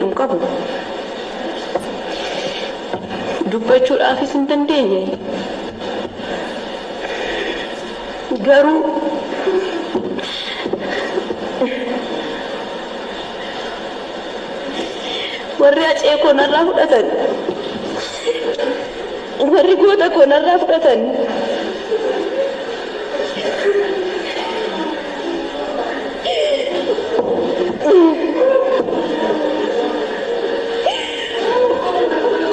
Hin qabu. Dubbachuudhaafis hin dandeenye. Garuu warri Hacee koo narraa fudhatan, warri goota koo narraa fudhatan,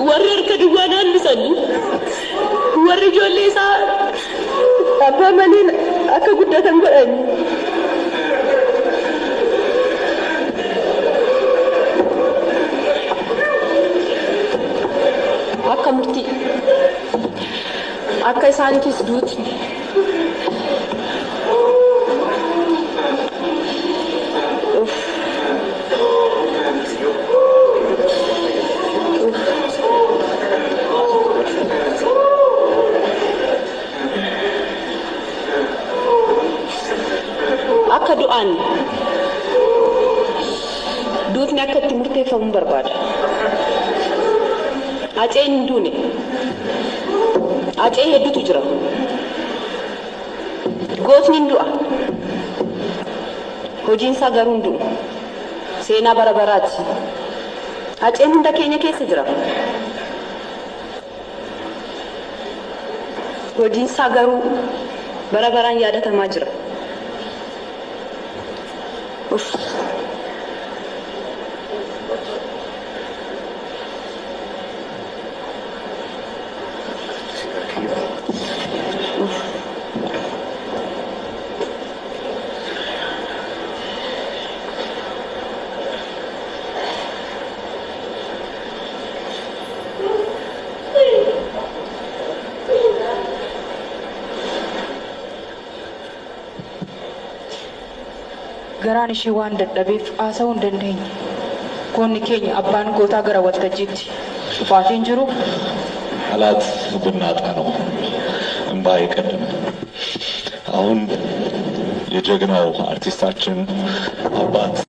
warri harka duwwaa na hambisan, warri ijoollee isaa abbaa malee akka guddatan godhan. Akka murtii akka isaaniitis duuti. Uff. Akka du'an duutni akka itti murteeffamu barbaada. Haceen hin duune. Hacee hedduutu jira. Gootni hin du'a. Hojiin isaa garuu hin du'u. Seenaa bara baraati. Haceen hunda keenya keessa jira. Hojiin isaa garuu bara baraan yaadatamaa jira. Uff. Garaan ishee waan dadhabeef haasa'uu hin dandeenye. Goonni keenya abbaan gootaa gara waltajjiitti dhufaatiin jiru. ቃላት ብናጣ ነው እንባ የቀደመ። አሁን የጀግናው አርቲስታችን አባት